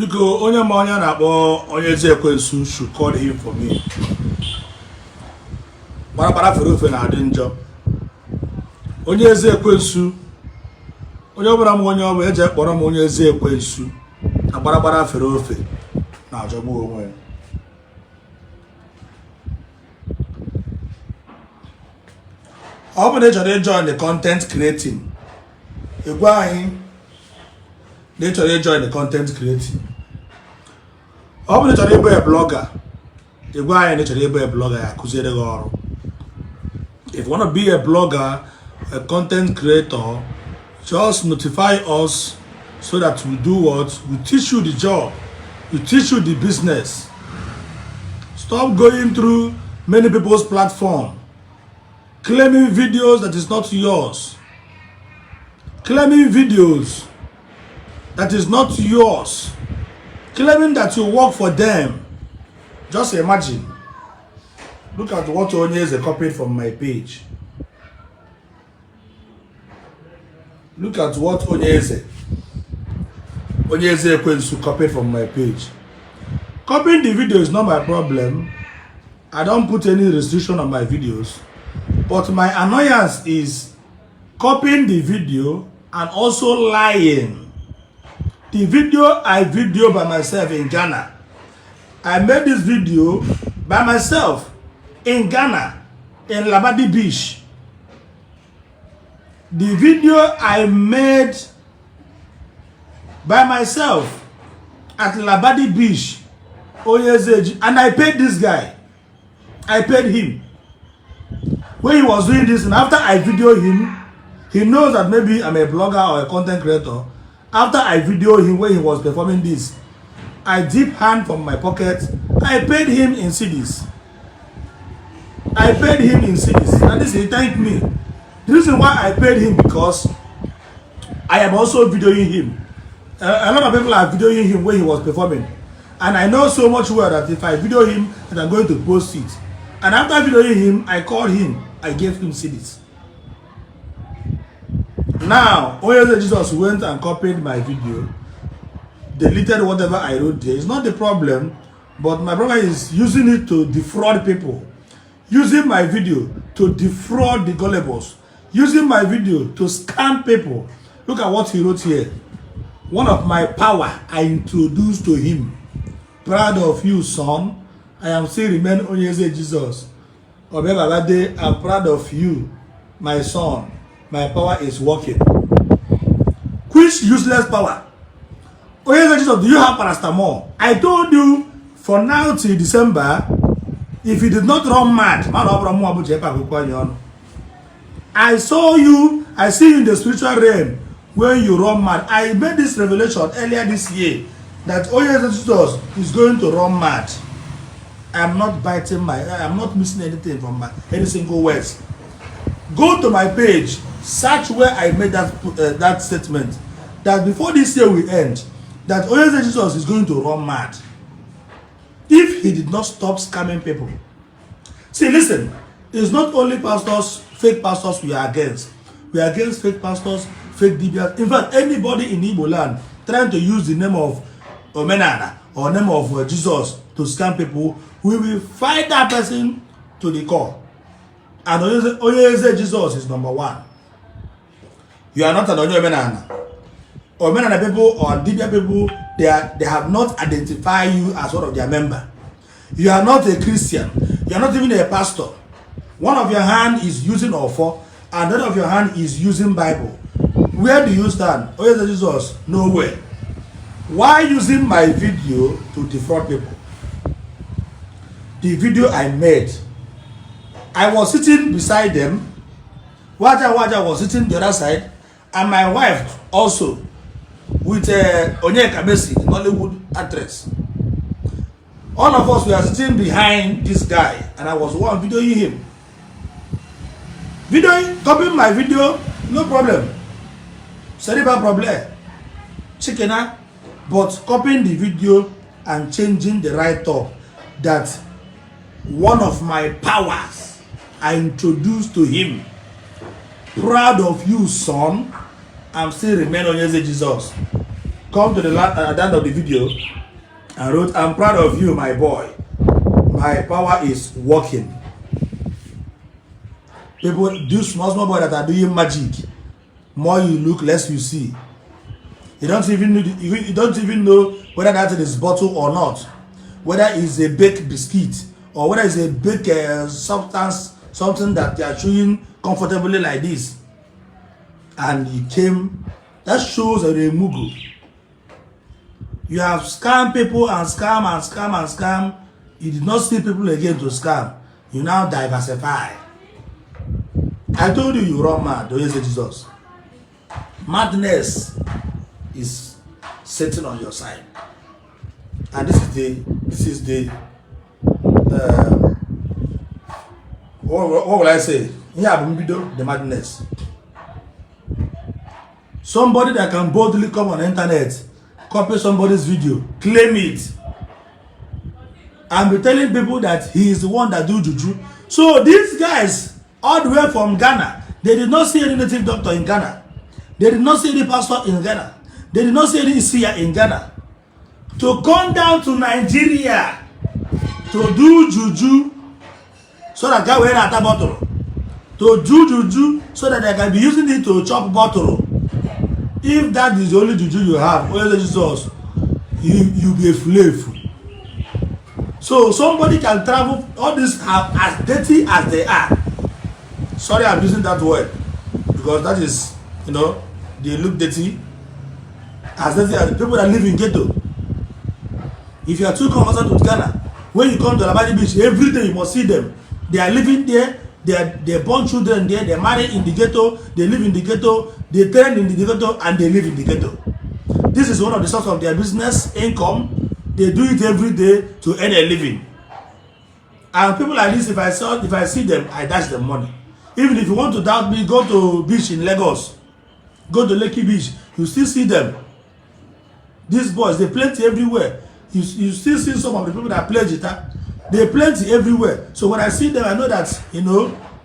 Biko, onye ma onye a na-akpọ Onye Eze Ekwensu should call him for me. Gbaragbara fere ofe na-adị njọ. Onye Eze Ekwensu, onye ọbụla ma onye ọ bụ, eje kpọrọ m Onye Eze Ekwensu na gbaragbara fere ofe na-ajọgbu onwe ya. Ọ bụrụ na ị chọrọ ịjoin the content creating, ị gwa anyị na ị chọrọ ịjoin the content creating. Ọ bụrụ na ị chọrọ ịbụ a blogger, ị gwa anyị na ị chọrọ ịbụ a blogger, ya akụziere gị ọrụ. If you want to be a blogger, a content creator, just notify us so that we do what? We teach you the job, we teach you the business. Stop going through many people's platform, claiming videos that is not yours, claiming videos that is not yours, claiming that you work for them. Just imagine. Look at what Onyeze copied from my page. Look at what Onyeze Ekwensu copied from my page. Copying the video is not my problem. I don't put any restriction on my videos. But my annoyance is copying the video and also lying. The video I video by myself in Ghana. I made this video by myself in Ghana, in Labadi Beach. The video I made by myself at Labadi Beach, Onyezeji, and I paid this guy. I paid him. When he was doing this, and after I video him, he knows that maybe I'm a blogger or a content creator. After I video him when he was performing this, I dip hand from my pocket. I paid him in cedis. I paid him in cedis. And this, he thanked me. The reason why I paid him, because I am also videoing him. A lot of people are videoing him when he was performing. And I know so much well that if I video him, that I'm going to post it. And after videoing him, I called him. I gave him cedis. Now, Onyeze Jesus went and copied my video, deleted whatever I wrote there. It's not the problem, but my brother is using it to defraud people. Using my video to defraud the gullibles. Using my video to scam people. Look at what he wrote here. One of my power I introduced to him. Proud of you, son. I am still remain Onyeze Jesus. Obe Babade, I'm proud of you, my son. My power is working. Which useless power? Onyeze Jesus, do you have paracetamol? I told you for now till December, if you did not run mad, man, I saw you, I see you in the spiritual realm when you run mad. I made this revelation earlier this year that Onyeze Jesus is going to run mad. I'm not biting my, I'm not missing anything from my, any single words. Go to my page, search where I made that statement, that before this year will end, that Onyeze Jesus is going to run mad. If he did not stop scamming people. See, listen, it's not only pastors, fake pastors we are against. We are against fake pastors, fake dibias. In fact, anybody in Igbo land trying to use the name of Omenana or name of Jesus to scam people, we will fight that person to the core. And Onyeze Jesus is number one. You are not an Onye Omenana. Omenana people or Dibia people, they have not identified you as one of their member. You are not a Christian. You are not even a pastor. One of your hand is using Ofo, and the other of your hand is using Bible. Where do you stand? Onyeze Jesus, nowhere. Why using my video to defraud people? The video I made, I was sitting beside them. Waja Waja was sitting the other side, and my wife also, with Onyeka Messi, the Nollywood actress. All of us were sitting behind this guy, and I was one videoing him. Videoing, copying my video, no problem. Cerebral problem. Chicken, but copying the video and changing the write-up that one of my powers I introduced to him. Proud of you, son. I'm still remain Onyeze Jesus. Come to the at the end of the video and wrote, "I'm proud of you, my boy. My power is working." People do small small boy that are doing magic. More you look, less you see. You don't even know whether that is bottle or not, whether it's a baked biscuit or whether it's a baked substance, something that they are chewing comfortably like this. And you came, that shows a mugu. You have scammed people and scam and scam and scam. You did not see people again to scam. You now diversify. I told you, you run mad. Don't you say Jesus? Madness is sitting on your side. And this is the what will I say? Here bụ mbido the madness. Somebody that can boldly come on internet, copy somebody's video, claim it, and be telling people that he is the one that do juju. So these guys, all the way from Ghana, they did not see any native doctor in Ghana. They did not see any pastor in Ghana. They did not see any seer in Ghana. To come down to Nigeria to do juju so that God will ata bottle. To do juju so that they can be using it to chop bottle. If that is the only juju you have, oh Jesus, you be a slave. So somebody can travel all this as dirty as they are. Sorry, I'm using that word because that is, they look dirty. As dirty as the people that live in ghetto. If you are too conversant with Ghana, when you come to Labadi Beach, every day you must see them. They are living there, they born children there, they marry in the ghetto, they live in the ghetto, they train in the ghetto, and they live in the ghetto. This is one of the source of their business income. They do it every day to earn a living. And people like this, if I see them, I dash them money. Even if you want to doubt me, go to beach in Lagos. Go to Lekki Beach. You still see them. These boys, they plenty everywhere. You still see some of the people that play guitar. They plenty everywhere. So when I see them, I know that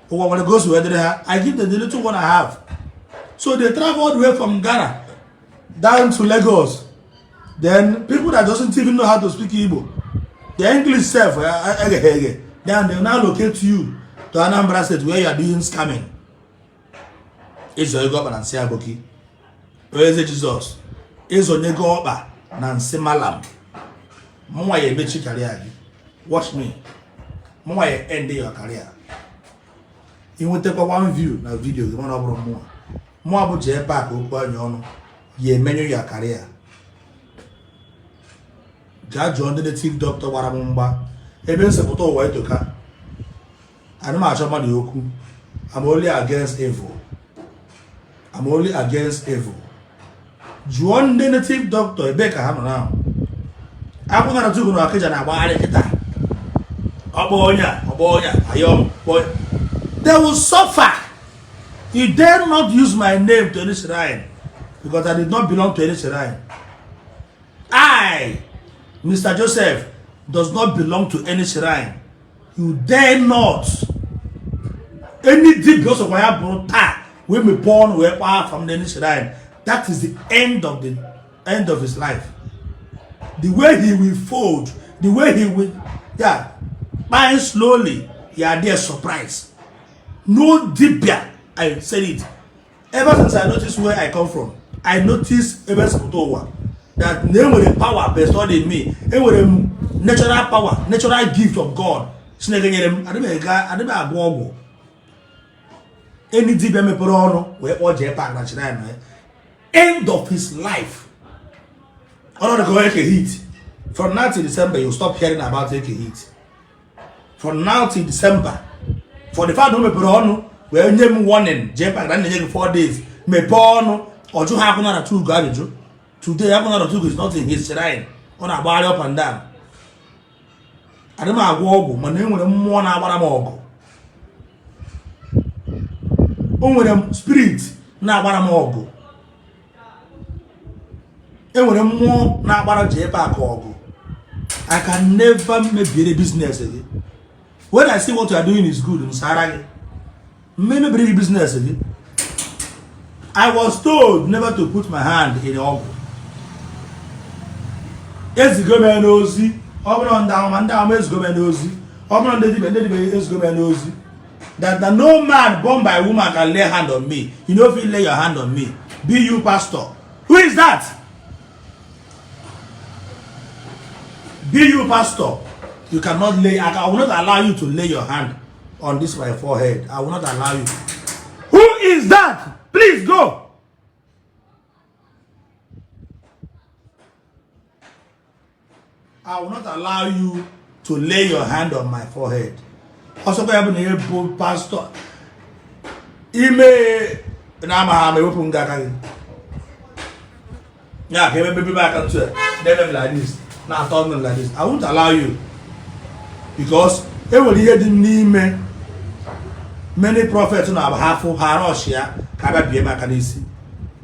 when it goes to where they are, I give them the little one I have. So they travel all the way from Ghana down to Lagos. Then people that doesn't even know how to speak Igbo, the English self, then they now locate you to Anambra State where you are doing scamming. Ịzọ ego ọkpa na nsị aboki. Eze Jizọs, ịzọnyego ọkpa na nsị malam. Mụnwa ya emechi career gị. Watch me. Mụnwa ya end your career. Ị nwetakwa one view na video gị, mana ọ bụrụ mụnwa. Mụnwa bụ jee paakị okwu anya ọnụ ya emenyu ya career. Gaa jụọ ndị native doctor gbara m mgba ebe nsepụta ụwa etoka. Ana m achọ mmadụ okwu. I'm only against evil. I'm only against evil. Jụọ ndị native doctor ebe ka ha nọ now. Akwụna na tugu na Ọkịja na-agbagharị kịta. Ọkpọ onye a, ọkpọ onye a, ayọm, kpọ onye. They will suffer. You dare not use my name to any shrine because I did not belong to any shrine. I, Mr. Joseph, does not belong to any shrine. You dare not. Any dibia ọsọkwa ya bụrụ taa wee mepee ọnụ wee kpaa afa m n'any shrine. That is the end of his life. The way he will fold, the way he will, yeah, buying slowly, you are there surprised. No dibia, I said it. Ever since I noticed where I come from, I noticed ebe si pụta ụwa that na enwere power bestowed in me. Enwere m natural power, natural gift of God. Chineke nyere m, adịm agwọ ọgwụ. Any dibia mepere ọnụ wee kpọọ jee park na shrine ya. End of his life. Ọnọdụ ka Eke Hit. From now till December, you stop hearing about Eke Hit. From now till December. For the fact na o mepere ọnụ wee nye m warning, jee park na m na-enye gị 4 days. Mepee ọnụ, ọ jụ ha akwụna na tugo ajụjụ. Today, akwụna na tugo is not in his shrine. Ọ na-agbagharị up and down. Adị m agwọ ọgwụ, mana enwere mmụọ na-agbara m ọgụ. O nwere spirit na-agbara m ọgụ. Enwere mmụọ na-agbara jee park ọgụ. I can never mebiere business gị. When I see what you are doing is good, nsara gị. Mme mebiri gị business gị. I was told never to put my hand in ọgwụ. Ezigo m ya n'ozi. Ọ bụrụ ndị amụma, ndị amụma ezigo m ya n'ozi. Ọ bụrụ ndị dibịa, ndị dibịa ezigo m ya n'ozi. That na no man born by woman can lay hand on me. You no fit lay your hand on me. Be you pastor. Who is that? Be you pastor. You cannot lay, I will not allow you to lay your hand on this my forehead. I will not allow you. Who is that? Please go. I will not allow you to lay your hand on my forehead. Ọsọkwa ya bụ na ịbụ pastọ ime na-amaghị ama ewepụ nga aka gị ya ka ebe mebe aka ntu a na-eme m like this na-atọ m like this. I won't allow you because e nwere ihe dị n'ime many prophets na ha fụ ha rush ya ka abịa bie m aka n'isi.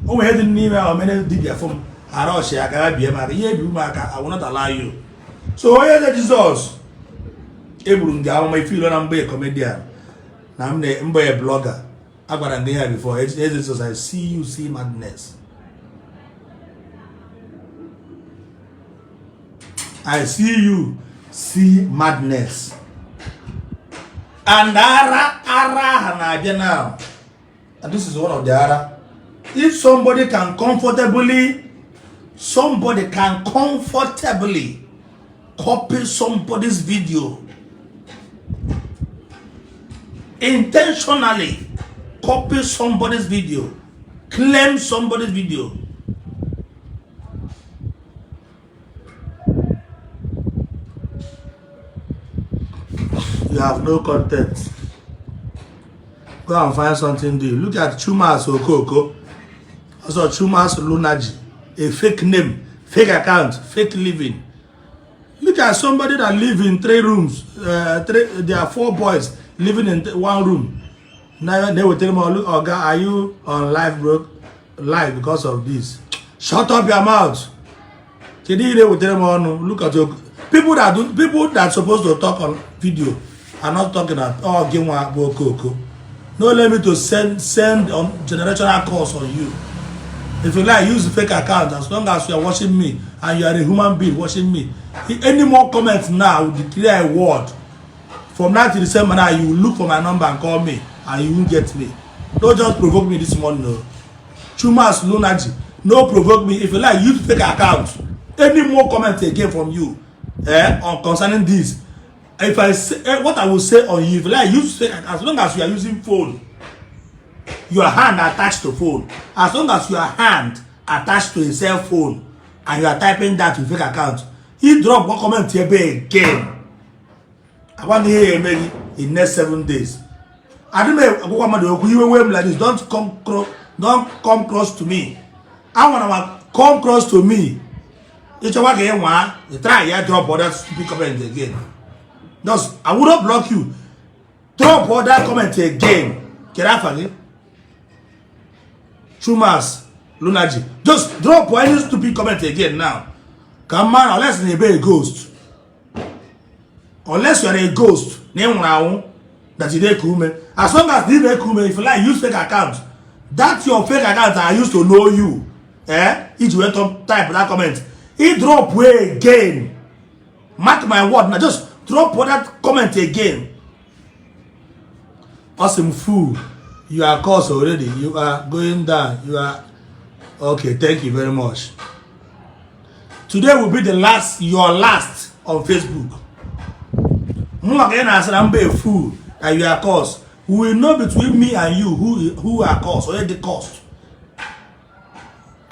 O nwere ihe dị n'ime ahụ many dibịa fụ m ha rush ya ka abịa bie m aka ihe ebi m aka. I will not allow you. So onye eze Jizọs egburu m gị amụma ife ilo na mgbe comedian na m mgbe blogger agwara m gị ya before. Eze Jizọs, I see you see madness. I see you see madness. And ara ara ha na-abịa now. And this is one of the ara. If somebody can comfortably, somebody can comfortably copy somebody's video, intentionally copy somebody's video, claim somebody's video, you have no content. Go and find something do. Look at Chumas Okoko, also Chumas Lunaji, a fake name, fake account, fake living. Look at somebody that live in three rooms, three, there are four boys living in one room. Now they will tell me, look, Oga, are you on live bro? Live because of this. Shut up your mouth. Kedu ihe na-ewetara m ọnụ? Look at your people that do, people that supposed to talk on video are not talking at all. Gị nwa bụ okoko. No, let me to send on generational curse on you. If you like, use fake account. As long as you are watching me and you are a human being watching me, any more comments now, I will declare a word. From now till December now, you will look for my number and call me, and you won't get me. Don't just provoke me this morning, no. Chumas Lunaji, no provoke me. If you like, use fake account. Any more comments again from you, on concerning this, if I say what I will say on you, if you like, use fake account. As long as you are using phone, your hand attached to phone, as long as your hand attached to a cell phone, and you are typing that with fake account, you drop one comment here again. I want to hear you maybe in next 7 days. I don't know agwakwa mmadụ okwu iwe wee m like this. Don't come cross, don't come cross to me. I want to come cross to me. Ịchọkwa ka ị nwaa, you try ya drop other stupid comment again. Just I will not block you. Drop other comment again. Kedu afa gị? Chumas Lunaji. Just drop any stupid comment again now. Ka mma, unless na ebe a ghost. Unless you are a ghost, na ị nwụrụ anwụ, that you dey ume. As long as you dey ume, if you like, use fake account. That your fake account I used to know you. Iji wee type that comment. He drop way again. Mark my word now. Just drop that comment again. Awesome fool. You are cursed already. You are going down. You are okay. Thank you very much. Today will be the last, your last on Facebook. Mụ ka ị na-asị na mba a fool that you are cursed. We will know between me and you who are cursed or the cursed.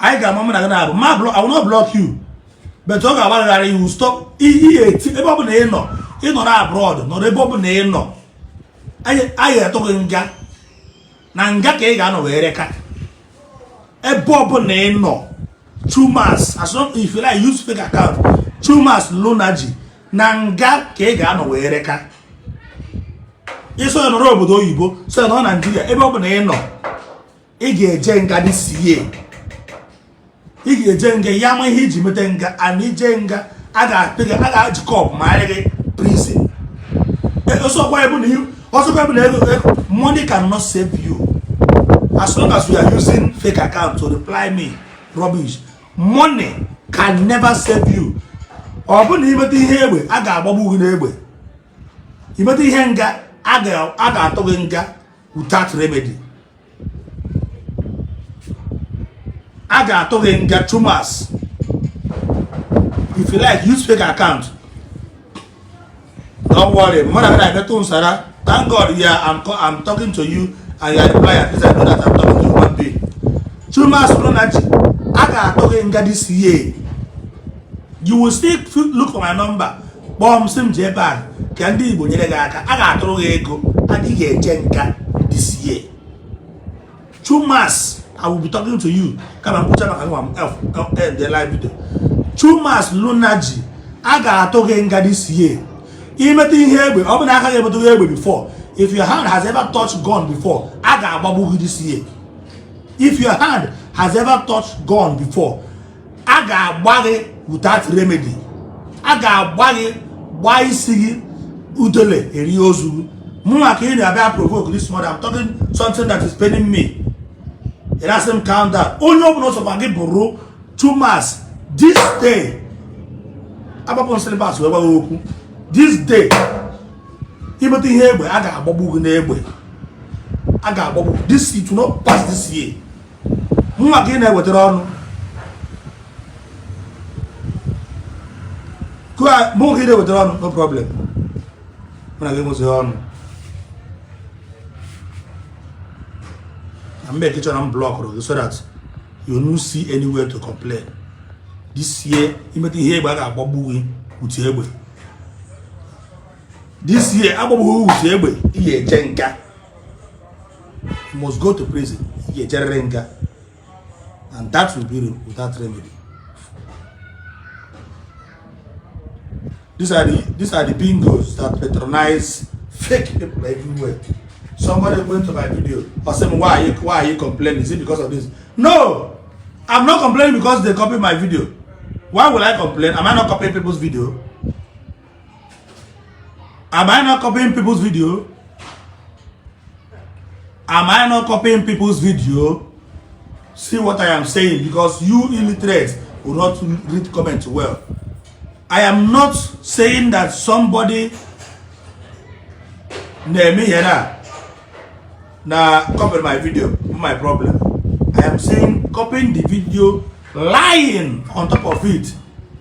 Anyị ga-ama mụ na gị na-abụ. Ma block, I will not block you. But ọ ga-agbalịgharị, you will stop. Ihe eti ebe ọ bụla ị nọ, ị nọrọ abroad, nọrọ ebe ọ bụla ị nọ. Anyị atụ gị nga. Na nga ka ị ga-anọ wee reka. Ebe ọ bụla ị nọ, Chumas, as long if you like use fake account, Chumas Lunaji, na nga ka ị ga-anọ wee reka. Ịsọ ya nọrọ obodo oyibo, so ya nọrọ Naijiria, ebe ọ bụla ị nọ, ị ga-eje nga this year. Ị ga-eje nga ya ma ihe iji mete nga, and ije nga a ga-apị gị, a ga-aji kọp ma arị gị prison. Ọsọkwa ebe na ọsọkwa ebe na ego, money cannot save you. As long as you are using fake account to reply me rubbish, money can never save you. Ọ bụ na imeta ihe egbe, a ga-agbagbu gị n'egbe. Imeta ihe nga, a ga-atụ gị nga without remedy. A ga-atụ gị nga. Chumas, if you like, use fake account. Don't worry, mmadụ agaghị emetụ nsara. Thank God, yeah, I'm talking to you and you are replying. At least I know that I'm talking to human being. Chumas Lunachi, a ga-atụ gị nga this year. You will still look for my number, kpọọ m, sị m jee bank ka ndị Igbo nyere gị aka. A ga-atụrụ gị ego, adịghị eje nga this year. Chumas, I will be talking to you. Kama m kwucha maka nwa m end the live video. Chumas Lunaji, a ga-atụ gị nga this year. Imeta ihe egbe, ọ bụ na aka gị emetụ gị egbe before, if your hand has ever touched gun before, a ga-agbagbu gị this year. If your hand has ever touched gun before, a ga-agba gị without remedy. A ga-agba gị, gbaa isi gị, udele eri ozu gị. Mụnwa ka ị na-abịa provoke this morning? I'm talking something that is paining me. Ị na-asị m calm down. Onye ọbụla ọsọkwa gị bụrụ, Chumas, this day agbapụ slippers wee gwa gị okwu. This day, imeta ihe egbe, a ga-agbagbu gị n'egbe. A ga-agbagbu this. It will not pass this year. Mụnwa ka ị na-ewetara ọnụ? Mụ ka ị na-ewetara ọnụ? No problem. Mụ na gị enwezighị ọnụ na mbe chọrọ m blockụrụ gị so that you no see anywhere to complain. This year, imeta ihe egbe, a ga-agbagbu gị with egbe. This year, agbagbu gị with egbe, ị ga-eje nga. You must go to prison. Ị ga-ejerịrị nga, and that will be without remedy. These are the bingos that patronize fake people everywhere. Somebody went to my video or say, Why are you complaining? Is it because of this?" No, I'm not complaining because they copy my video. Why will I complain? Am I not copying people's video? Am I not copying people's video? Am I not copying people's video? See what I am saying, because you illiterate will not read comment well. I am not saying that somebody na-eme ihe na copy my video, my problem. I am saying copying the video, lying on top of it,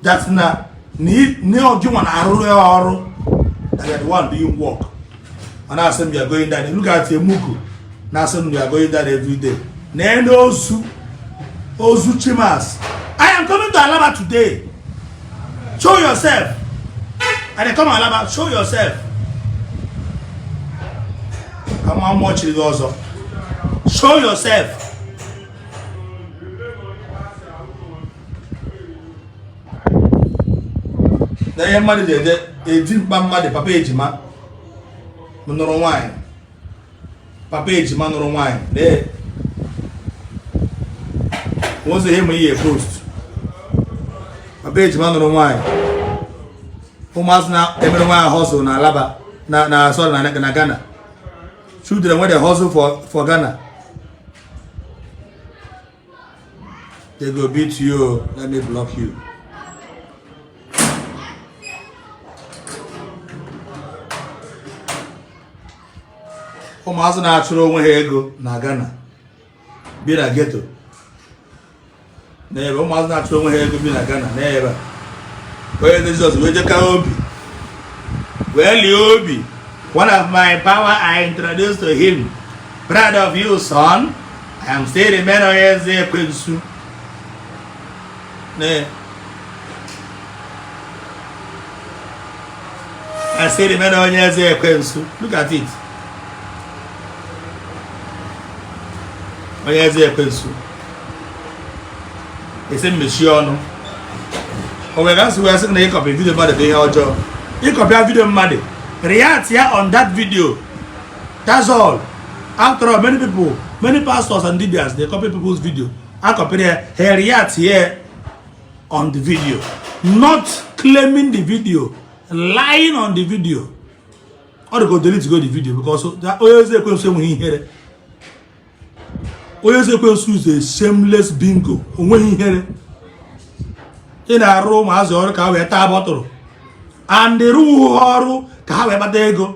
that na na gị nwa na-arụrụ ya ọrụ, that you are the one doing work. And I say you are going down. Look at Emuku. Na asị m you are going down every day. Na ozu ozu. Chimas, I am coming to Alaba today. Show yourself. I dey come Alaba. Show yourself. Ka nwa mmụọ chiri gị ọzọ. Show yourself. Na ihe mmadụ ji eje edi mkpa mmadụ. Papa ejima nụrụ nwaanyị, papa ejima nụrụ nwaanyị. Lee ụzọ ihe ma ihe post. Papa ejima nụrụ nwaanyị, ụmụazị na-emere nwaanyị hustle na Alaba na sorry, na Ghana. Children wey dey hustle for Ghana, they go beat you. Let me block you. Ụmụazị na-achụrụ onwe ha ego na Ghana bi na ghetto n'ebe. Ụmụazị na-achụrụ onwe ha ego bi na Ghana n'ebe a. Onye Jizọs wee jeka obi wee lie obi. One of my power I introduced to him. Proud of you, son. I am still the man. Onye eze ekwensu. Ne I still remain onye eze ekwensu. Look at it. Onye eze ekwensu esi mmechi ọnụ. O wee gasị wee sị na ịcopy video mmadụ bụ ihe ọjọọ. Ịcopy video mmadụ, react ya on that video, that's all. After all, many people, many pastors and dibias, they copy people's video. A copy ya, ha react here on the video, not claiming the video, lying on the video. Ọ dị ka o delete go the video, because onye eze ekwensu enweghị ihere. Onye eze ekwensu is a shameless bingo. O nweghị ihere. Ị na-arụ ụmụazị ọrụ ka ha wee taa bọtụrụ, and ịrụghị ha ọrụ ka ha wee kpata ego.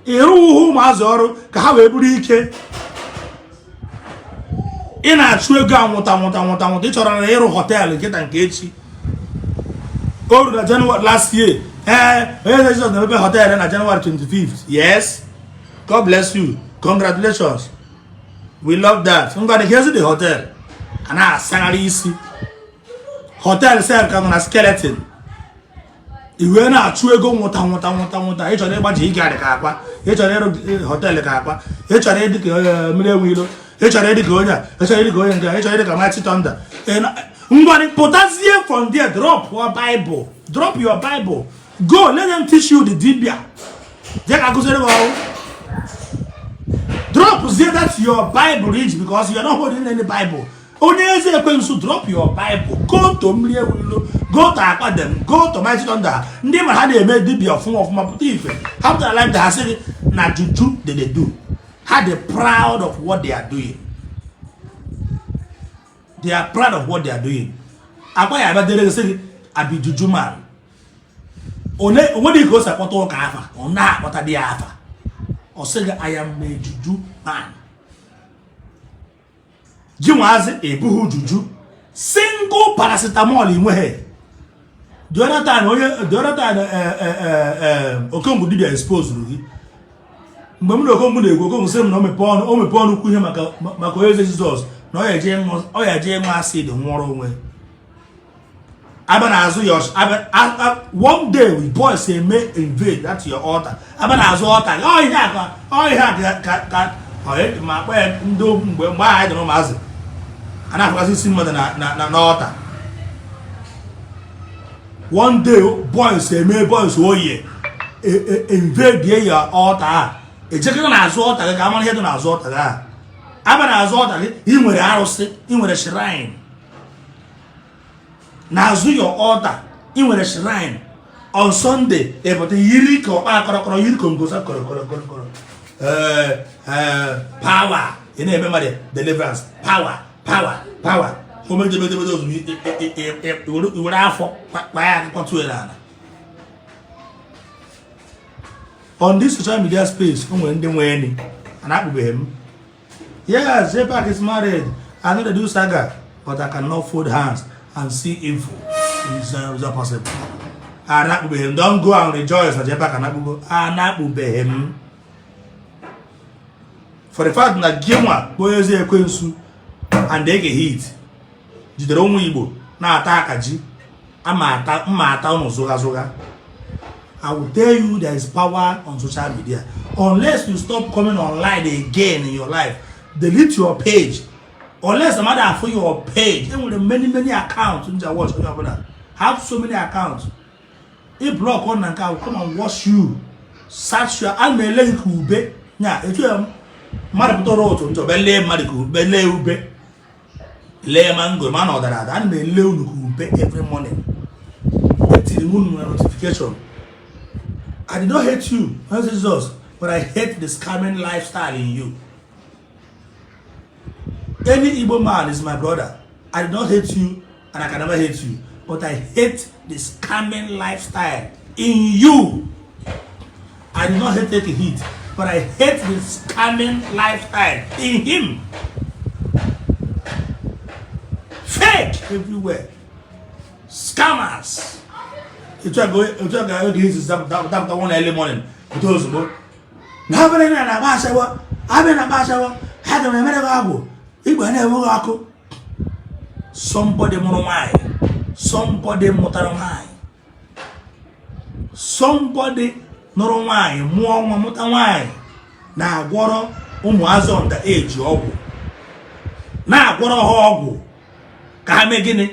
Ịrụghị ụmụazị ọrụ ka ha wee buru ike. Ị na-achụ ego anwụta nwụta nwụta nwụta. Ị chọrọ na ịrụ hotel nkịta nke echi o ruru na January last year. Ee, onye eze Jizọs na-emepe hotel na January 25th. Yes, God bless you, congratulations, we love that. Ngwa, dị ezi the hotel a na-asagharị isi hotel sef ka nọ na skeleton. Iwe na-achụ ego nwụta nwụta nwụta nwụta. Ị chọrọ ịgbaji ịga dị ka Akwa, ị chọrọ ịrụ hotel ka Akwa, ị chọrọ ịdị ka Mmiri Enwe Ilo, ị chọrọ ịdị ka onye a, ị chọrọ ịdị ka onye nke a, ị chọrọ ịdị ka Mighty Thunder. Ngwanị, pụtazie from there, drop your Bible, drop your Bible, go let them teach you the dibia. Jee ka akụziere gị ọrụ. Drop zie that your Bible reach, because you are not holding any Bible. Onye eze ekwensu, drop your Bible, go to Mmiri Enwe Ilo, go to Akwa dem, go to Mighty Thunder. Ndị ma ha na-eme dibia ọfụma ọfụma pụta ife ha pụtara live, ha sị gị na juju they dey do. Ha dey proud of what they are doing. They are proud of what they are doing. Akwa ya abịa dere gị, sị gị abi juju man. Onwere ka o si akpọta ụka afa, ọ na-akpọta dị ya afa. Ọ sị gị, "I am a juju man." Gị nwaazị ebughị juju, single paracetamol inweghị. The other time, onye the other time, Okongwu dibia expose gị. Mgbe m na Okongwu na-ekwu, Okongwu sị m na o mepee ọnụ, o mepee ọnụ kwu ihe maka onye eze Jizọs na ọ ya eje ịṅụ acid nwụọrọ onwe. Abịa n'azụ ya, one day we boys eme invade that your altar. Abịa n'azụ altar, ọ ihe a ka ọ ihe a ka ọ ma akpọ ya. Ndị mgbe anyị dị n'ụmụazị, a na-afụkasị isi mmadụ na n'altar. One day boys eme, boys oye invade ya altar a, ejekọta n'azụ altar gị ka amara ihe dị n'azụ altar gị a. Abịa n'azụ altar gị, ị nwere arụsị, ị nwere shrine n'azụ your altar, ị nwere shrine. On Sunday, ịpụta yiri ka ọkpa kọrọkọrọ, yiri kongosa kọrọkọrọ kọrọkọrọ. Ee ee, power, ị na-eme mmadụ deliverance, power, power, power. Omejebedebede ozugbo iwere afọ kpaa ya akụkọ tụọ n'ala. On this social media space, o nwere ndị nwe enyi a na-akpụbeghị m. Yes, JPAC is married. I no dey do saga, but I cannot fold hands and see evil. It's not possible. Anakpụbeghị m. Don't go and rejoice na JPAC anakpụgo. Anakpụbeghị m. For the fact na gị nwa bụ onye ezi ekwensu and Eke Hit jidere ụmụ Igbo na-ata akaji ama ata mma ata ụnụ zụga zụga. I will tell you, there is power on social media. Unless you stop coming online again in your life, delete your page. Unless the matter for your page, enwere many many accounts nja watch onye ọbụla. Have so many accounts. Ị block on na nke ahụ, come and watch you. Search your a na-ele gị ka ube. Nya etu ya mmadụ pụtara otu njọ be lee mmadụ ka ube, lee ube, lee mango ma na ọ dara ada. A na-ele unu ka ube every morning. Etiri m unu na notification. I did not hate you, Jesus, but I hate the scamming lifestyle in you. Any Igbo man is my brother. I did not hate you and I can never hate you, but I hate the scamming lifestyle in you. I did not hate Take a Hit, but I hate the scamming lifestyle in him. Fake everywhere. Scammers. Etu a ga oge izizi dapụta one early morning, pụta ozugbo na abịrị na na-agba ashawo, abịrị na-agba ashawo, ha ga emere gị agwụ igwe na-enweghị ọkụ. Somebody mụrụ nwaanyị, somebody mụtara nwaanyị, somebody nụrụ nwaanyị, mụọ nwa, mụta nwaanyị, na-agwọrọ ụmụazị under age ọgwụ, na-agwọrọ ha ọgwụ ka ha mee gịnị?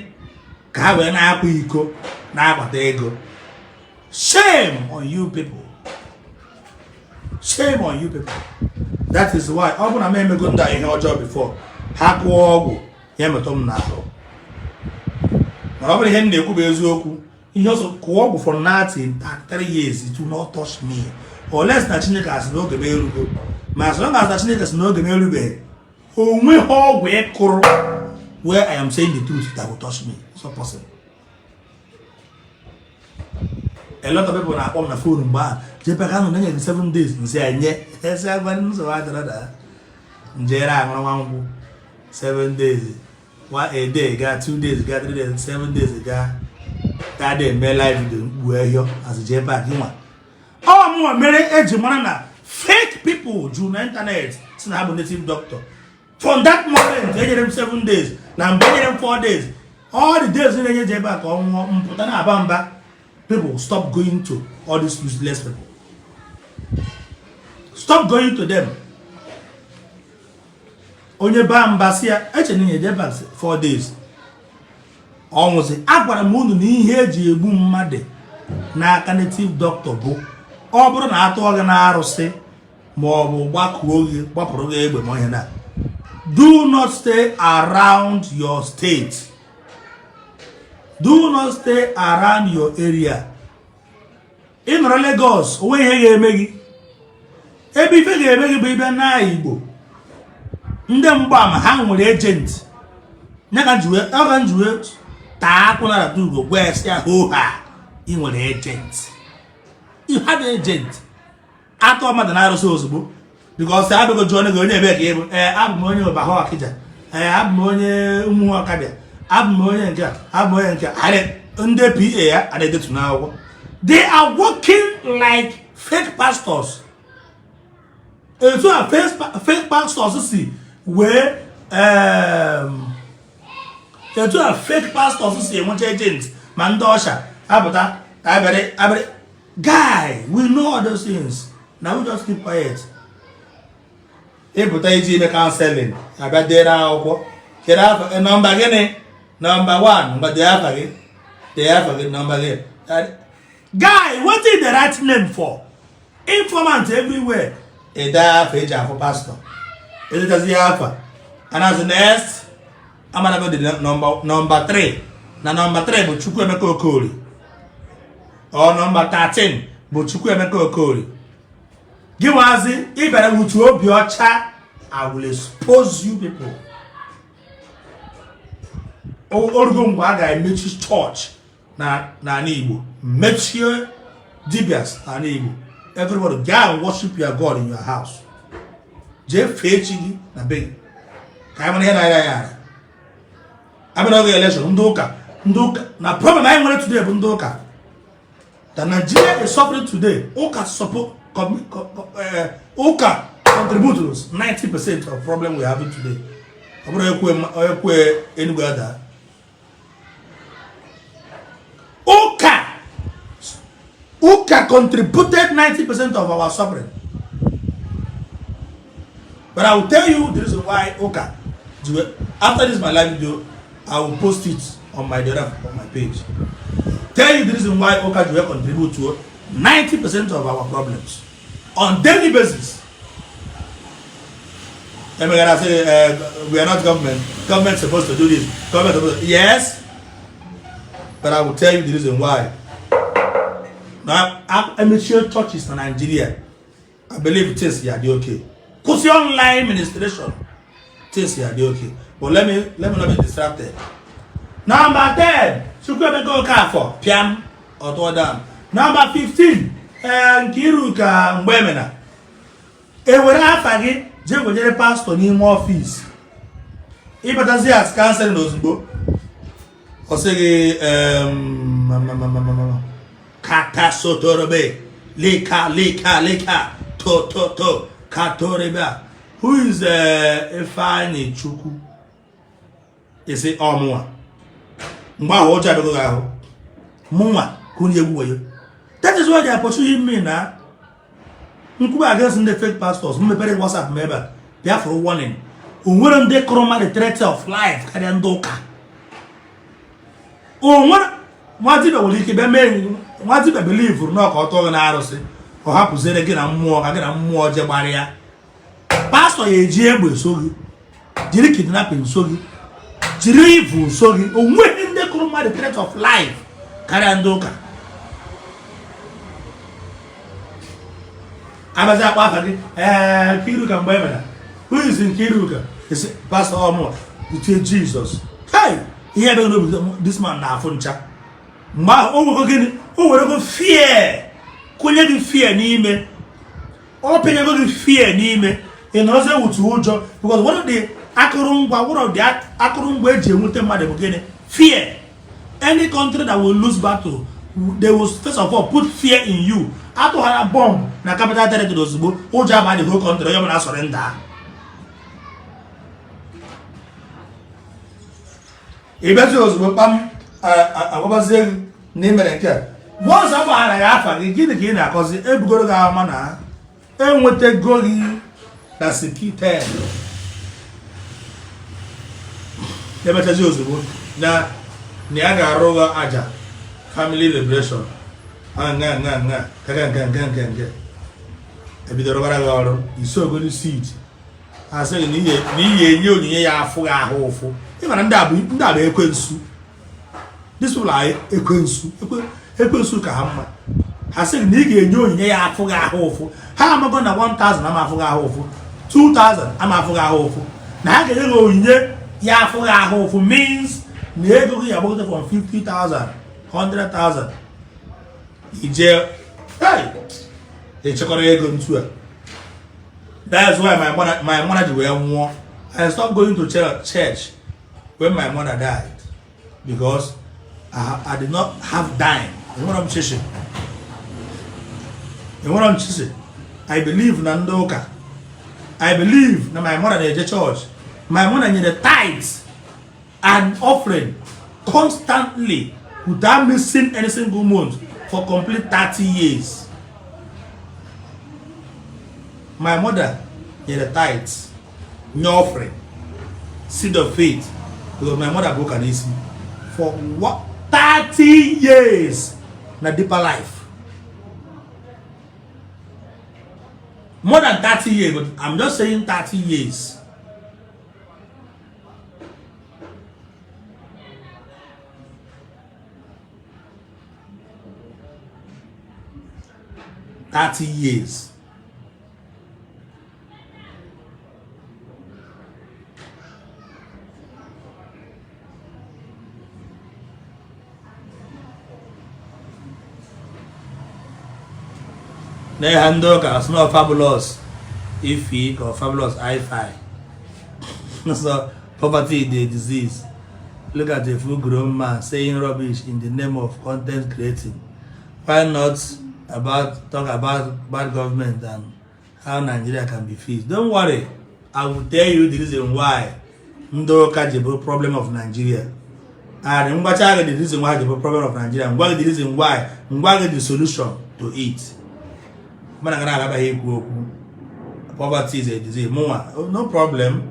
Ka ha wee na-akwa iko, na-akpata ego. Shame on you people, shame on you people. That is why ọ bụ na m emego ndị a ihe ọjọọ before ha kụọ ọgwụ ya metụ m n'ahụ. Mana ọ bụrụ ihe m na-ekwu bụ eziokwu, ihe ọsọ kụọ ọgwụ for 33 years, it will not touch me unless na Chineke asị na oge m erugo. Ma as long as na Chineke sị na oge m erubeghị, onwe ha ọgwụ ịkụrụ where I am saying the truth that will touch me. It's not possible. A lot of people na-akpọ m na phone mgbe ahụ, "JPAC anụ na-enye gị 7 days." Nsị enye esi agwa nsogbu adịrọ na njere aṅụrụ nwa nkwụ 7 days, one a day gaa, 2 days gaa, 3 days, 7 days gaa, gaa dị eme live video mkpu ehio as JPAC nwa. Ọ mụnwa mere eji mara na fake people juru na internet si na ha bụ native doctor. From that moment enyere m 7 days na mgbe enyere m 4 days, all the days na-enye JPAC ka ọ nwụọ mpụta na-aba mba. People, stop going to all these useless people. Stop going to them. Onye baa mba si ya eche na JPAC 4 days ọnwụzi. Agwara m unu na ihe eji egbu mmadụ n'aka native doctor bụ ọ bụrụ na atụọ gị na arụsị ma ọ bụ gbakuo gị, gbapụrụ gị egbe ma ihe na. Do not stay around your state, do not stay around your area. Ị nọrọ Lagos, onwe ihe ga-eme gị. Ebe ife ga-eme gị bụ ịbịa na Igbo. Ndị mgbaama ha nwere agent ya ka njiwe ọ ka njiwe taa akwụ na ugo gwa ya sị ya hoo ha, ị nwere agent, you have agent. Atọ mmadụ na-arụsị ozugbo because abịago jụọ gị, "Onye ebe ka ị bụ?" "Ee, abụ m onye Ụbahụ Ọkịja. Ee, abụ m onye Ụmụ Ọkabịa. Abụ m onye nke a, abụ m onye nke a." Ndị PA ya a na-edetu n'akwụkwọ. They are working like fake pastors. Etu a fake pastors si wee etu a fake pastors si enwecha agent ma ndị ọsha apụta abịarị abịarị. Guy, we know all those things na we just keep quiet. Ịpụta iji ime counseling, abịa dere akwụkwọ, kedu afa, nọmba gịnị, nọmba 1, ngwa dee afa gị, dee afa gị, nọmba gị. Guy, wetin the right name for informant everywhere? Ede afa eji afụ pastọ, edetazi afa anazi. Next, amanago dị nọmba, nọmba 3 na nọmba 3 bụ Chukwuemeka Okorie, ọ nọmba 13 bụ Chukwuemeka Okorie. Gị nwazi ị bịara wutu obi ọcha, I will expose you people. Orugo mgbe a ga-emechi chọọchị na n'ala Igbo, mechie dibias n'ala Igbo. Everybody go and worship your God in your house. Jee fee chi gị na be gị ka anyị mara ihe na-aya ya ara. Abịa n'oge election, ndị ụka, ndị ụka na problem anyị nwere today bụ ndị ụka. The Nigeria is suffering today. Ụka support, ụka contributes 90% of problem we are having today. Ọ bụrụ ekwe ekwe Enugu ada. Ụka, ụka contributed 90% of our suffering. But I will tell you the reason why ụka. After this my live video, I will post it on my the on my page. Tell you the reason why ụka ji contribute to 90% of our problems on daily basis. Emegara say, "We are not government. Government supposed to do this. Government supposed to." Yes, but I will tell you the reason why. Now, emechie churches na Nigeria, I believe things ya dị okay. Kwụsị online ministration, things ya dị okay. But let me not be distracted. Number 10, Chukwuemeka Okafor, piam, ọtọ down. Number 15, Nkiruka Mgbemena. Ewere afa gị jee wejere pastọ n'ime ọfịs, ịbatazi as counseling ozugbo, ọ sị gị kata sotorobe leka leka leka to to to katorebe. "Who is Ifeanyi Chukwu?" Isi ọmụnwa. Mgbe ahụ ụjọ abịago gị ahụ, mụnwa ka onye egwu wayo. That is why they are pursuing me. Na nkwube against ndị fake pastors, m mepere WhatsApp m ebe a bịa for warning. O nwere ndị kụrụ mmadụ threat of life karịa ndị ụka. O nwere nwa dibịa nwere ike bịa mee nwa dibịa believe na ọka ọtọ gị na arụsị, ọ hapụziere gị na mmụọ ka gị na mmụọ je gbara ya. Pastọ ya eji egbe so gị, jiri kidnapping so gị, jiri evil so gị. O nweghị ndị kụrụ mmadụ threat of life karịa ndị ụka. Abazi akpọ afa gị, ee, Nkiruka mgbe emere, "Who is Nkiruka?" Isi, "Pastor." Ọmụ itie Jesus, hey, ihe ebe n'obi this man na-afụ ncha. Mgbe ahụ o nwego gịnị? O werego fear kụnye gị fear n'ime, ọ pịnyego gị fear n'ime, ị nọrọzie with ụjọ, because one of the akụrụngwa, one of the akụrụngwa eji enweta mmadụ bụ gịnị? Fear. Any country that will lose battle, they will first of all put fear in you. Atụghara bomb na capital territory, ozugbo ụjọ aba the whole country, onye ọbụla surrender. Ị bịazi ozugbo kpam, agwabazie gị na ị mere nke a. Once agbaghara ya afa gị, gịnị ka ị na-akọzi? Ebugoro gị ama na enwetago gị na sikiten. Emechazi ozugbo na ya ga-arụ gị aja family liberation, nga nga nga nga nga nga nga nga, ebidoro gara gị ọrụ isi ogoli seed, asị gị na iyi enye onyinye ya afụ gị ahụ ụfụ. Ị mara ndị a bụ, ndị a bụ ekwensu. These people are ekwensu. Ekwensu ka ha mma. Ha sị gị na ị ga-enye onyinye ya afụ gị ahụ ụfụ. Ha amago na 1000 ama afụ gị ahụ ụfụ, 2000 ama afụ gị ahụ ụfụ, na ha ga-enye gị onyinye ya afụ gị ahụ ụfụ means na ego gị ya-agbagote from 50,000, 100,000, ije hey, echekọrọ ego ntu a. That's why my mother ji wee nwụọ. I stopped going to church when my mother died because I did not have dime. Enwere m chichi, enwere m chichi. I believe na ndị ụka, I believe na my mother na-eje church. My mother nyere tithes and offering constantly without missing any single month for complete 30 years. My mother nyere tithes, nye offering, seed of faith, because my mother bụ ụka n'isi, for what, 30 years na Deeper Life. More than 30 years, but I'm just saying 30 years. 30 years. Na ha ndị ụka sị na fabulous ifi ka fabulous hi-fi. So poverty is the disease. Look at a full grown man saying rubbish in the name of content creating. Why not about talk about bad government and how Nigeria can be fixed? Don't worry, I will tell you the reason why ndị ụka ji bụrụ problem of Nigeria, and ngwacha gị the reason why ji bụrụ problem of Nigeria, ngwa gị the reason why, ngwa gị the solution to it. Mana gara agabaghị ekwu okwu poverty is a disease. Mụnwa, no problem.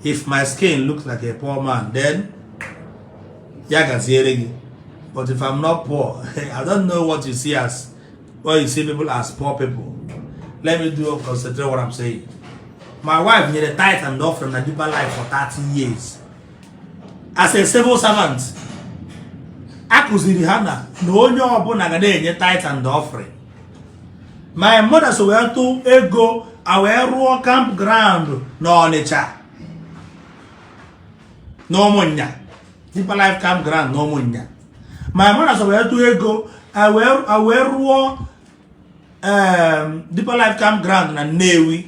If my skin looks like a poor man, then ya gaziere gị. But if I'm not poor, I don't know what you see as, what you see people as poor people. Let me do concentrate what I'm saying. My wife nyere tithe and offering na Deeper Life for 30 years as a civil servant. Akụziri ha na onye ọbụla ga na-enye tithe and offering. My mother so wee tụ ego a wee rụọ campground na Ọnịcha na Ụmụnya, Deeper Life campground na Ụmụnya. My mother so wee tụ ego a wee rụọ Deeper Life campground na Nnewi.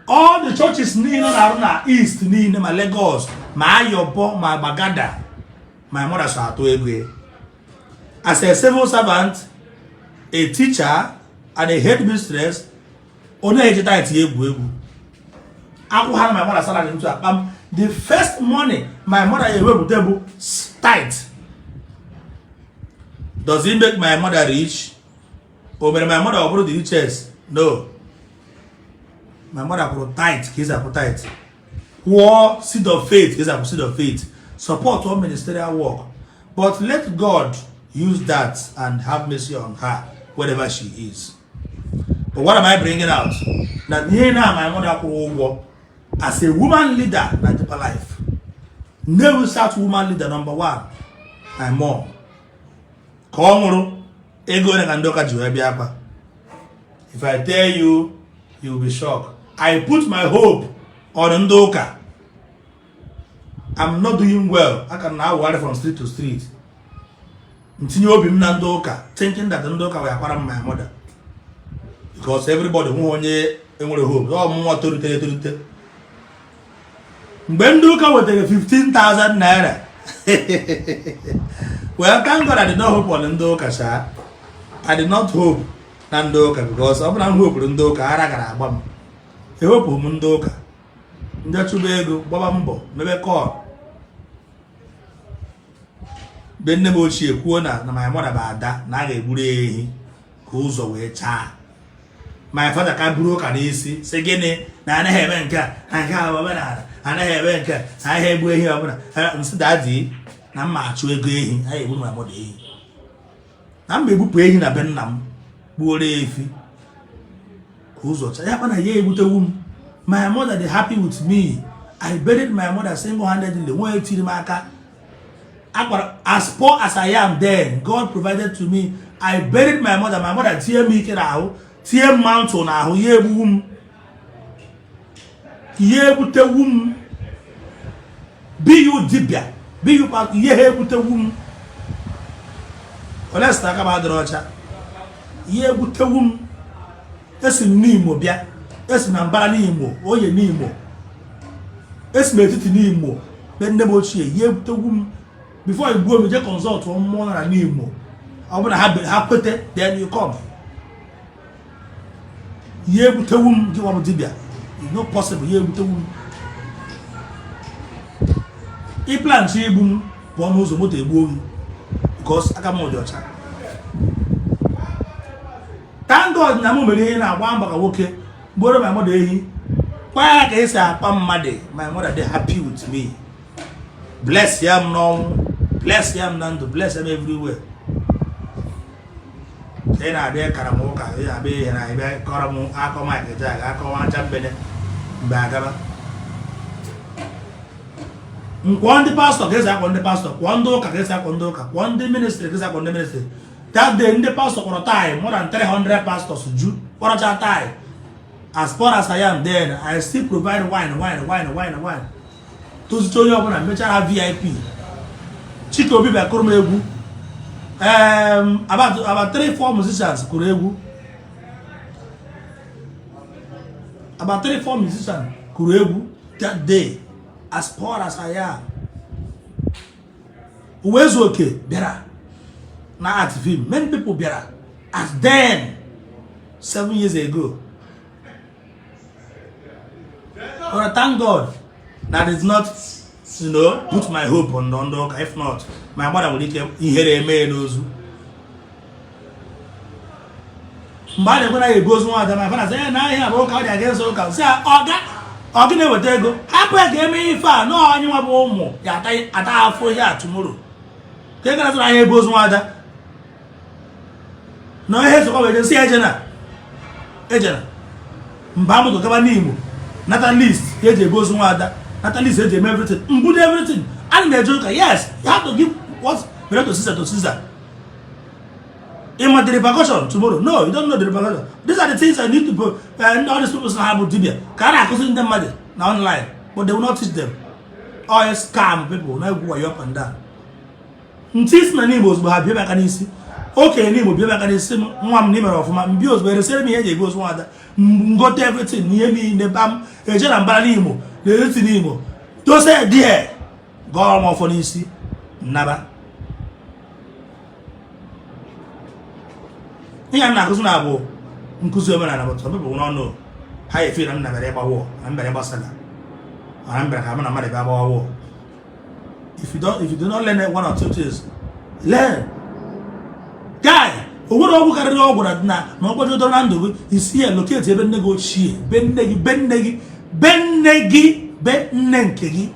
All the churches niile na-arụ na East niile, ma Lagos, ma Ayobo, ma Gbagada, my mother so atụ ego ya. As a civil servant, a teacher and a headmistress, ọ na-eji tithe egwu egwu. Akwụ ha my mother salary ntu akpa m, the first money my mother ewepụta bụ tithe. Does it make my mother rich? O mere my mother ọ bụrụ the richest? No. My mother kwụrụ tithe ka esi akwụ tithe, kwụọ seed of faith ka esi akwụ seed of faith, support all ministerial work. But let God use that and have mercy on her wherever she is. But what am I bringing out? Na ihe na my mother kwụrụ ụgwọ as a woman leader na Deeper Life, Nnewi South woman leader number one, my mom, ka ọ nwụrụ, ego ole ka ndị ụka ji wee bịa akwa? If I tell you, you will be shocked. I put my hope on ndị ụka. I'm not doing well. I can now worry from street to street. M tinye obi m na ndị ụka, thinking that ndị ụka wee akwara m my mother, because everybody nwe onye enwere hope. Ọ mụnwa tolitere etolite mgbe ndị ụka wetara 15,000 naira. Well, thank God I did not hope on ndị ụka sha. I did not hope na ndị ụka, because ọ bụrụ na m hopụrụ ndị ụka, ara gara agba m. Ehopụ m ndị ụka, ndị chụba ego, gbaba mbọ, mebe call mgbe nne m ochie kwuo na my mother bụ ada, na a ga-egburu ya ehi ka ụzọ wee chaa. My father ka buru ụka n'isi, sị gịnị, na anaghị eme nke a, na nke a bụ omenala, anaghị eme nke a, na anaghị egbu ehi ọbụla. Nsị, "Daddy, na mma achụ ego ehi, a egburu my mother ehi, na mma egbupụ ehi na be nna m, gbuoro efi ka ụzọ chaa ya." Kpa na ya egbutewu m. My mother dey happy with me. I buried my mother single-handedly. Nwee tiri m aka akwara. As poor as I am then, God provided to me. I buried my mother. My mother tie m ike n'ahụ, tie m mantle n'ahụ, ya egbuwu m, ya egbutewu m. Be you dibia, be you pastor, ihe ha egbutewu m. Olesta aka m adịrị ọcha, ihe egbutewu m. Esi m n'Imo bịa, esi na mbara n'Imo, oye n'Imo, esi m etiti n'Imo be nne m ochie. Ihe egbutewu m. Before igbuo m, je consult mmụọ nara n'Imo. Ọ bụrụ na ha kwete, then you come. Ihe egbutewu m. Gị nwa bụ dibia, it's not possible. Ihe egbutewu m. Ịplanchi igbu m, pụọ n'ụzọ, moto egbuo gị, because aka m dị ọcha. Thank God na m mere ihe na-agba mbọ ka nwoke gboro my mother ehi, kwa ya ka esi akpa mmadụ. My mother dey happy with me, bless ya m n'ọnwụ, bless ya m na ndụ, bless ya m everywhere. Ị na-abịa kara m ụka, ị na-abịa ihe na ịbịa kọrọ m akọ Mike Jack, akọ aja mbene mgbe agaba nkwọ. Ndị pastọ ka esi akwọ ndị pastọ, kwụọ ndị ụka ka esi akwọ ndị ụka, kwụọ ndị ministry ka esi akwọ ndị ministry. That day ndị pastọ kpọrọ tie, more than 300 pastors ju kpọrọcha tie. As poor as I am then, I still provide wine, wine, wine, wine, wine, tozicha onye ọbụla, mechara VIP. Chike Obi bịa kụrụ m egwu. About three four musicians kụrụ egwu, about three four musicians kụrụ egwu that day, as poor as I am. Uwezuoke bịara na art film. Many people bịara as then, 7 years ago. But thank God that is not put my hope on ndị ụka. If not, my mother nwere ike ihere eme n'ozu. Mgbe a na-ekwe na ya ebu ozu nwaada, my father sị na ihe abụ ụka, ọ dị against ụka. Sị ọga, ọ gị na-eweta ego, hapụ ya ka eme ife a na anyị nwa bụ ụmụ ya ata afọ ihe a tomorrow. Ka ị gara sị na anyị ebu ozu nwaada na ihe sokwa wee sị ejena ejena mba moto gaba n'Imo, nata list ka eji ebu ozu nwaada, nata list eji eme everything, mbudo everything. Ana na-eje ụka, yes, you have to give what belong to Caesar to Caesar. Ịma the repercussion tomorrow? No, you don't know the repercussion. These are the things I need to put. And all these people say ha bụ dibia ka a na-akụzi ndị mmadụ na online, but they will not teach them. All scam people na-egwu wayo up and down. Ntị isi na n'Igbo, ozugbo ha bie m aka n'isi, okenye n'Igbo bie m aka n'isi, m nwa m n'imere ọfụma. Mbi ozugbo eresịrị m ihe eji ebu ozu nwada, ngote everything na ihe niile bam, eje na mbara n'Imo na etiti n'Imo, dose die, gọọ m ọfọ n'isi, nnaba. Ihe a na-akụzi na bụ nkụzi omenala, but some people no know. Ha efe na m nabara ịgba wọ, na m bịara ịgbasala, na m bịara ka m na mmadụ bịa gbawa wọ. If you do not learn one or two things, learn, guy. O nwere ọgwụ karịrị ọgwụ na na ọgbajọdọ na ndụ gị. Isi ya locate ebe nne gị ochie, be nne gị, be nne gị, be nne gị, be nne nke gị.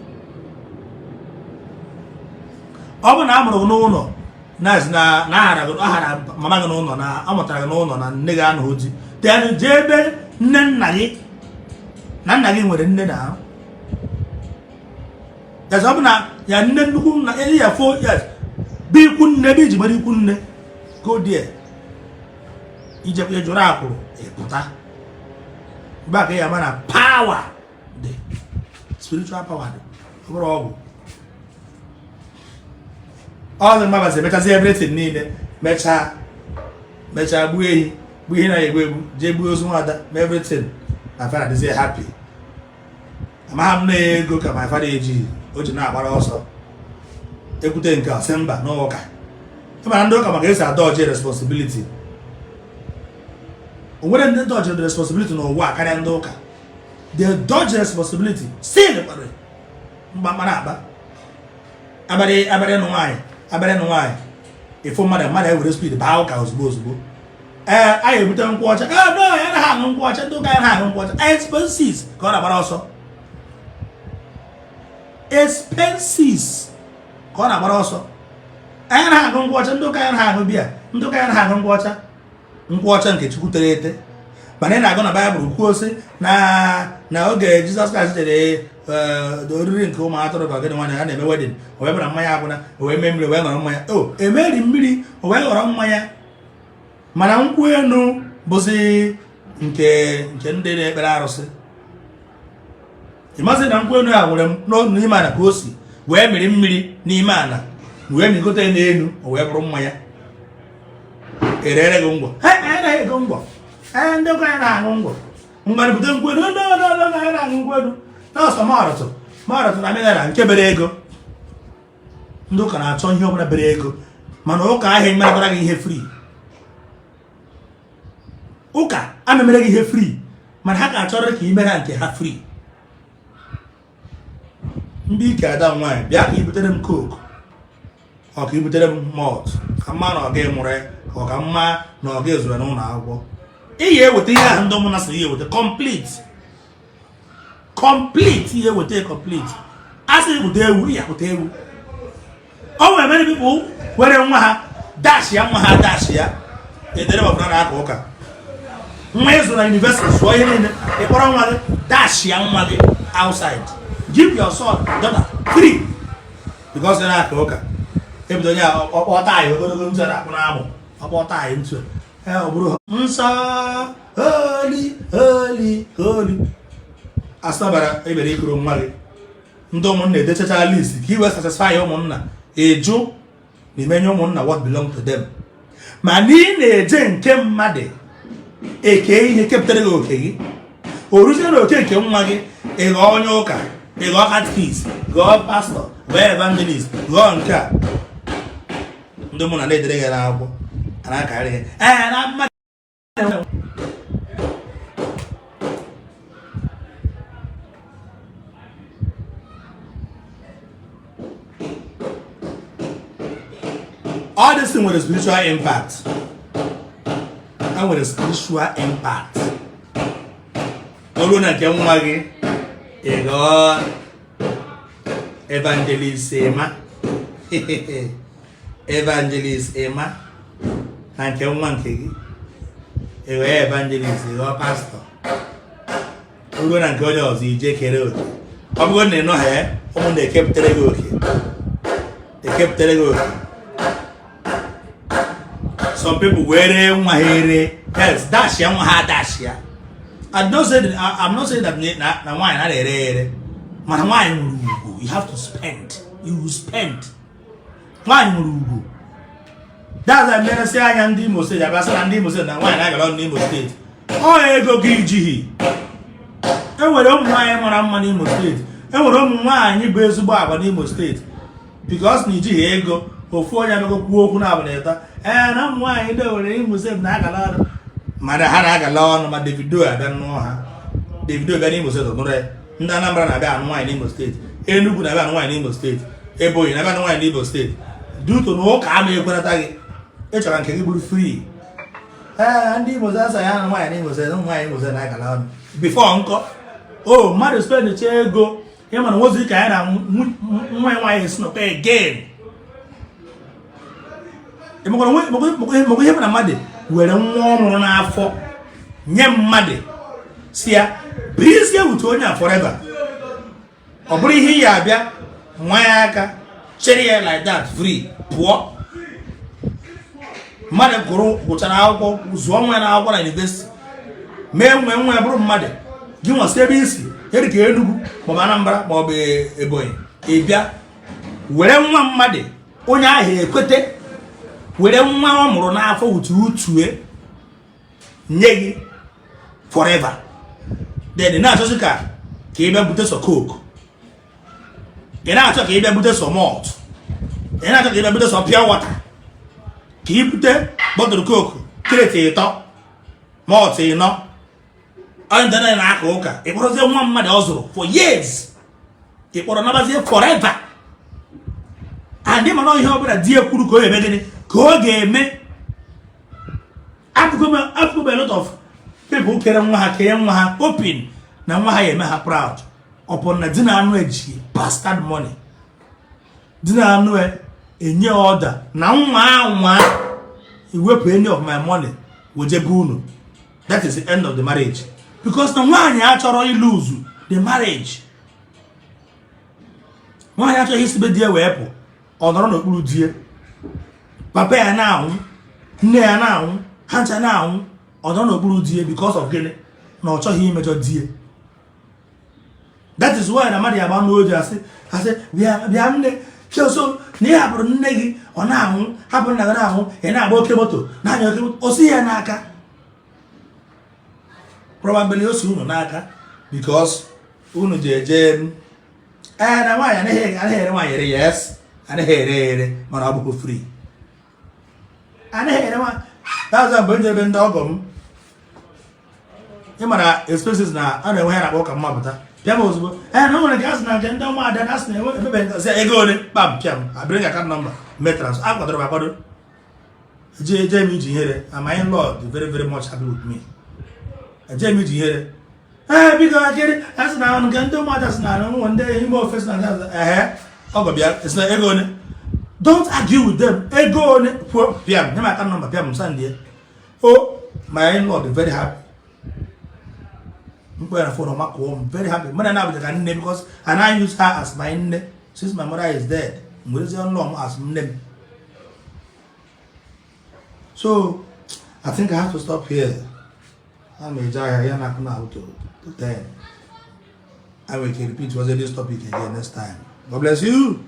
Ọ bụ na a mụrụ gị n'ụlọ na na ahara mama gị n'ụlọ, na a mụtara gị n'ụlọ na nne gị anụghị di, then jee ebe nne nna gị na nna gị nwere nne na ahụ. Yes, ọ bụ na ya nne nnukwu nna ya fo, yes, bụ ikwu nne, ebe iji gbara ikwu nne, go there. Ijekwa ịjụrụ akwụrụ ịpụta mgbe aka ya ma na power dị, spiritual power dị. Ọ bụrụ ọgwụ. Ọzọ mmabazi emechazi everything niile, mechaa mechaa, gbuo ehi, gbuo ihe na-egbu egbu, jee gbuo ozu nwada ma everything. My father adịzie happy. Amaghị m na ego ka my father eji o ji na-agbara ọsọ ekwute nke a sị mba n'ụka. Ịmara ndị ụka maka esi adodge responsibility. O nwere ndị dodge responsibility n'ụwa a karịa ndị ụka. They dodge responsibility still. Kpara mkpamkpa na-akpa abalị abalị nụ nwaanyị, abalị nụ nwaanyị, ịfụ mmadụ, mmadụ ewere speed baa ụka ozugbo ozugbo. Ee, anyị ebute nkwụ ọcha. Ee, no, ya anaghị aṅụ nkwụ ọcha. Ndị ụka ya anaghị aṅụ nkwụ ọcha. Expenses ka ọ na-agbara ọsọ, expenses ka ọ na-agbara ọsọ. Anyị anaghị aṅụ nkwụ ọcha. Ndị ụka ya anaghị aṅụ biya. Ndị ụka ya anaghị aṅụ nkwụ ọcha, nkwụ ọcha nke Chukwu tere ete. Mana ị na-agụ na Baịbụl kwuo sị na oge Jizọs Kraịst jere oriri nke ụmụ atụrụ ka gịnị nwaanyị a na-eme wedding, o wee bụra mmanya agwụna, o wee mee mmiri wee ghọrọ mmanya. O emeri mmiri, o wee ghọrọ mmanya. Mana nkwụ enu bụzi nke ndị na-ekpere arụsị. Ịmasị na nkwụ enu a nwere n'ime ana ka o si wee mịrị mmiri n'ime ana, wee mịgote ya n'elu, o wee bụrụ mmanya. Erere gị ngwọ. Ha anaghị ego ngwọ. Ee, ndị ụka anyị na-aṅụ ngwọ. Mgbe bute nkwụ enu, ndị ọdọ ọdọ anyị na-aṅụ nkwụ enu nọọsọ malt, malt na mineral nke bere ego. Ndị ụka na-achọ ihe ọbụla bere ego, mana ụka ahụ emerekwara gị ihe free. Ụka amemere gị ihe free, mana ha ga-achọrọ ka ị mere ha nke ha free. Ndị ike ada nwaanyị bịa ka i butere m Coke, ọ ka i butere m malt, ka mma na ọ ga mụrụ ya, ka ọ ka mma na ọ ga ezuru n'ụlọ akwụkwọ. Ị ga-eweta ihe ahụ ndị ụmụnna sịrị ihe eweta complete, complete. Ihe eweta complete. A sị bute ewu, ya bute ewu. O nwere many people were nwa ha dash ya, nwa ha dash ya edere ọbụla na-aka ụka. Nwa ịzụ na university, zụọ ihe niile, ị kpọrọ nwa gị dash ya nwa gị outside. Give your son, daughter free because ị na-aka ụka. Ebido onye ọkpọ taị ogologo ntụ a na-akpụ n'amụ, ọkpọ taị ntụ a, ọ bụrụ nsọ, holy, holy, holy. Asabara ebere ikuru nwa gị. Ndị ụmụnna edechacha list ka i wee satisfy ụmụnna, ịjụ na imenye ụmụnna what belong to them. Ma na ị na-eje nke mmadụ eke ihe kepụtara gị oke gị, o ruzie na oke nke nwa gị, ị ghọọ onye ụka, ị ghọọ catechist, ghọọ pastọ, ghọọ evangelist, ghọọ nke a. Ndị mụ na na-edere gị n'akwụkwọ a na-akarị gị. Ee, na mmadụ all this thing nwere spiritual impact. Ha nwere spiritual impact. O ruo na nke nwa gị, ị ghọọ evangelist Emma, evangelist Emma. Na nke nwa nke gị, ị ghọọ evangelist, ị ghọọ pastọ. O ruo na nke onye ọzọ, ije kere oke. Ọ bụrụ na ị nọghị, ụmụnna ekepụtara gị oke, ekepụtara gị oke. Some people were nwa ha ere. Yes, dash ya nwa ha, dash ya. I'm not saying that na nwaanyị na ere ere, mana nwaanyị nwere ugwu. You have to spend, you will spend. Nwaanyị nwere ugwu. That's why mmeresị anya ndị Imo Steeti abịa sị na ndị Imo Steeti na nwaanyị na-agara ọnụ n'Imo Steeti. Ọ ego gị ijighị. E nwere ụmụ nwaanyị mara mma n'Imo Steeti. E nwere ụmụ nwaanyị bụ ezigbo agwa n'Imo Steeti. Because na ijighị ego, ofu onye abịago kwuo okwu na abụ na ịta. Ee, na ụmụ nwaanyị ndị Owere, Imo Steeti na-agala ọnụ, mana ha na-agala ọnụ. Ma Davido abịa nụọ ha, Davido bịa n'Imo Steeti nụrụ ya. Ndị Anambra na-abịa anụ nwaanyị n'Imo Steeti, Enugu na-abịa anụ nwaanyị n'Imo Steeti, Ebonyi na-abịa anụ nwaanyị n'Imo Steeti. Duto na ụka ama ekwenata gị, ị chọrọ nke gị bụrụ free. Ee, ndị Imo Steeti ya anụ nwaanyị n'Imo Steeti, ụmụ nwaanyị Imo Steeti na-agala ọnụ before nkọ o mmadụ spend chee ego. Ịma na nwozi ka ya na nwa ya nwaanyị esi nọkọ again. Maka ihe bụ na mmadụ were nwa ọ mụrụ n'afọ nye mmadụ, si ya birizie with onye a forever, ọ bụrụ ihe ya abịa nwa ya aka chere ya like that free pụọ. Mmadụ gụrụ, gụchara akwụkwọ, zụọ nwa ya n'akwụkwọ na university, mee nwe nwa ya bụrụ mmadụ, gị nwasị ebe isi eri ka Enugu maọbụ Anambra maọbụ Ebonyi, ị bịa were nwa mmadụ. Onye ahụ ekwete were nwa ọ mụrụ n'afọ utu utue nye gị forever. Then ị na-achọzi ka ị bịa bute sọ Coke, ị na-achọ ka ị bịa bute sọ malt, ị na-achọ ka ị bịa bute sọ pure water, ka ị bute bottle Coke crate 3, malt 4. Onye ndị na-aka ụka, ị kpọrọzie nwa mmadụ ọ zụrụ for years, ị kpọrọ nabazie forever. And mana ihe ọbụla di ya kwuru ka ọ ga-eme, gịnị ka ọ ga-eme? Afụgo a lot of people kere nwa ha, kenye nwa ha, hoping na nwa ha ya eme ha proud, upon na di na anụ eji bastard money. Di na anụ enye order na nwa anwa iwepụ any of my money wejebe unu. That is the end of the marriage, because na nwaanyị achọrọ ilose the marriage. Nwaanyị achọghị isibe di ya wee pụ. Ọ nọrọ n'okpuru di ya, papa ya na-anwụ, nne ya na-anwụ, ha ncha na-anwụ, ọ nọrọ n'okpuru di ya. Because of gịnị? Na ọ chọghị imejọ di ya. That is why na mmadụ ya agba n'oji asị, "Bịa, bịa nne chioso," na ị hapụrụ nne gị ọ na-anwụ, hapụ nna gị na-anwụ, ị na-agba oke moto, na-anya oke moto. O si ya n'aka? Probably o si unu n'aka, because unu ji eje. Ee, na nwaanyị anaghị ere nwaanyị ere. Yes, anaghị ere ere, mana ọ bụghị free. Anaghị ere nwaanyị. That's why mgbe m jebe ndị ọgọ m, ị mara expenses na a na-enwe, ha na-akpọ ka mmapụta pịa m ozugbo. Ee, na o nwere nke a sị na nke ndị ụmụada na asị na enwe emebe nke ego ole, kpam, pịam, abịrị account number, mee transfer. A kwadoro m akwado, eje m iji ihere, and my in-law dị very, very much happy with me. Eje m iji ihere. Ee, biko, akịrị a sị na nke ndị ụmụada sị na ụmụ ndị ime ofe sị na nke ehe ọgọ bịa sị na ego ole. Don't argue with them. Ego ole kwuo, pịam, nye m account number, pịam, send ya. Oh, my in-law dị very happy. Mkpọ ya na phone, ọmakụọ m, very happy. Mụ na na-abụja ka nne, because and I use her as my nne since my mother is dead. M werezie nlọ m as nne m. So I think I have to stop here. A na-eje ahịa ya na-akụ na to 10. I will repeat was this topic again next time. God bless you.